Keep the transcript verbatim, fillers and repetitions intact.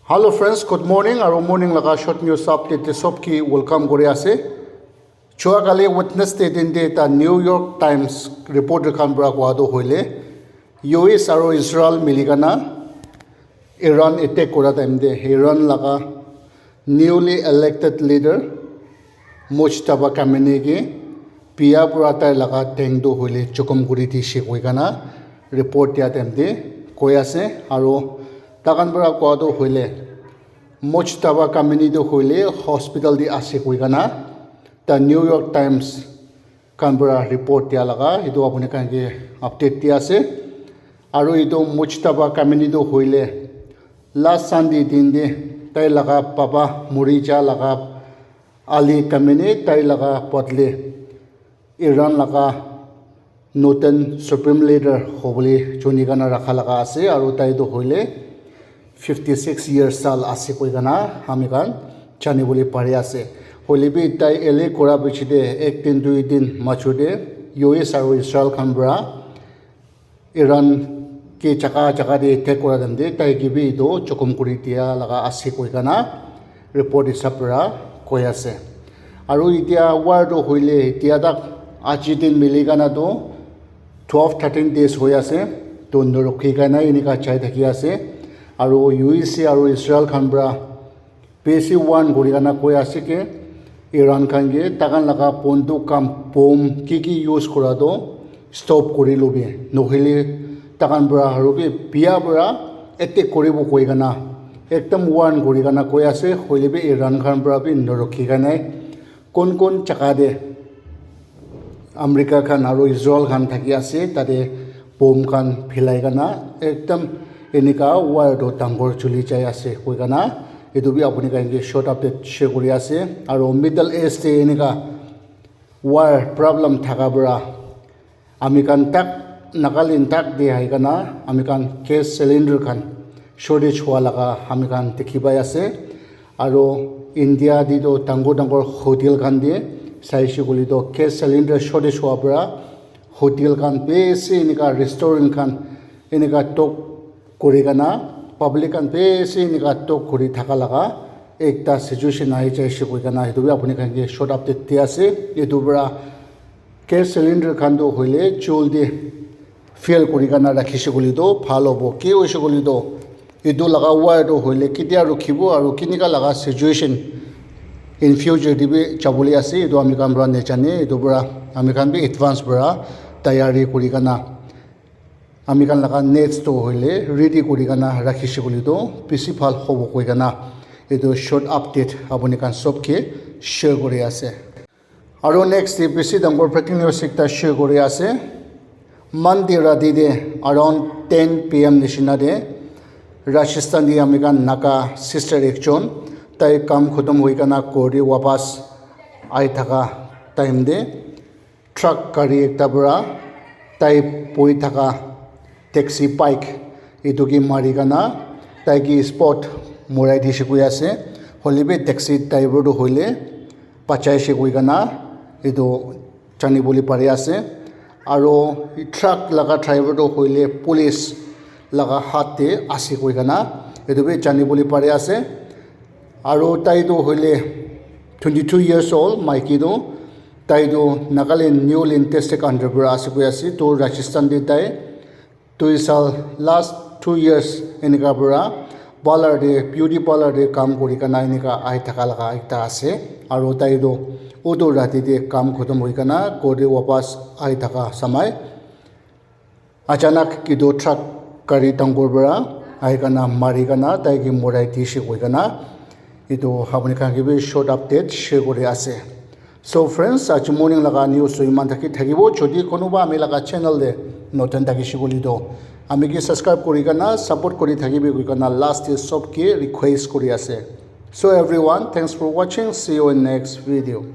Hello friends, good morning. Aru morning laga short news update te sob ki welcome kuri ase. Chua kali Wednesday din te ta New York Times reporter khan para koa tu hoile U S aru Israel mili kana Iran attack kura time te Iran laga newly elected leader Mojtaba Khamenei ke bia para tai laga theng tu hoile chukum kuri di she koi kana report dia time te koi ase. Aru takan para koa tu hoile Mojtaba Khamenei tu hoile hospital te ase koi kana ta New York Times khan para report dia laga etu apuni khan ke update dia ase. Aru etu Mojtaba Khamenei tu hoile last Sunday din te tai laga papa muri ja laga Ali Khamenei tai laga podle Iran laga notun supreme leader hobole chuni kana rakha laga ase. Aru tai tu hoile fifty six years sal ase koi kana ami khan jani bole pari ase. Hoile bi tai ele kura piche te ek din dui din machu te U S aru Israel khan para Iran ke jaga jaga te attack kura time te tai ke bi etu chukum kuri dia laga ase koi kana report hisab para koi ase. Aru etia war tu hoile etia tak aji din mili kana tu twelve thirteen days hoi ase. Tu norokhi kana enika jai thaki ase. Aru U S aru Israel khan para besi warn kuri kana koi ase ke Iran khan ke takan laga bonduk kam bomb ki ki use kura tu stop kuri lobi, nohole takan para aru bi bia para attack kuribo koi kana ekdam warn kuri kana koi ase. Hoile bi Iran khan para bi norokhi kana kon kon jaga te America khan aru Israel khan thaki ase, tate bomb khan philai kana ekdam enika war tu dangor chuli jai ase koi kana etu bi apuni khan ke short update share kuri ase. Aru Middle East te enika war problem thaka para ami khan tak Nagaland tak te ahi kana ami khan gas cylinder khan shortage hua laga ami khan dikhi pai ase. Aru India te tu dangor dangor hotel khan te saishe koile tu gas cylinder shortage hua para hotel khan besi enika restaurant khan enika tok kuri kana public khan besi enika tok kuri thaka laga ekta situation ahi jaishe koi kana etu bi apuni khan ke short update di ase. Etu para gas cylinder khan tu hoile joldi fill kuri kana rakhishe koile tu bhal hobo. Ki hoishe koile tu etu laga war tu hoile ketia rukhibo aru kinika laga situation in future te bi jabole ase, etu ami khan para najane. Etu para ami khan bi advance para tayari kuri kana ami khan laga needs tu hoile ready kuri kana rakhishe koile tu besi bhal hobo koi kana etu short update apuni khan sob ke share kuri ase. Aru next te besi dangor breaking news ekta share kuri ase. Monday rati te around ten P M nishina te Rajasthan te ami khan Naga sister ekjon tai kam khotom hoi kana ghor te wapas ahi thaka time te truck gari ekta para tai bohi thaka taxi bike etu ke mari kana tai ke spot morai dishe koi ase. Hoile bi taxi driver tu hoile bachai she koi kana etu jani bole pari ase. Aru truck laga driver tu hoile police laga hath te ase koi kana etu bi jani bole pari ase. Aru tai tu hoile twenty two years old maiki tu, tai tu Nagaland New Link District under para ase koi ase. Tu Rajasthan te tai dui sal last two years enika para parlour te beauty parlour te kam kuri kana enika ahi thaka laga ekta ase. Aru tai tu utu rati te kam khotom hoi kana ghor te wapas ahi thaka samay achanak etu truck gari dangor para ahi kana mari kana tai ke morai dishe koi kana etu apuni khan ke bi short update share kuri ase. So friends, aji morning laga news tu iman thaki thakibo. Jodi konoba ami laga channel te notun thakishe koile tu ami ke subscribe kuri kana support kuri thakibi koi kana last te sob ke request kuri ase. So everyone, thanks for watching. See you in next video.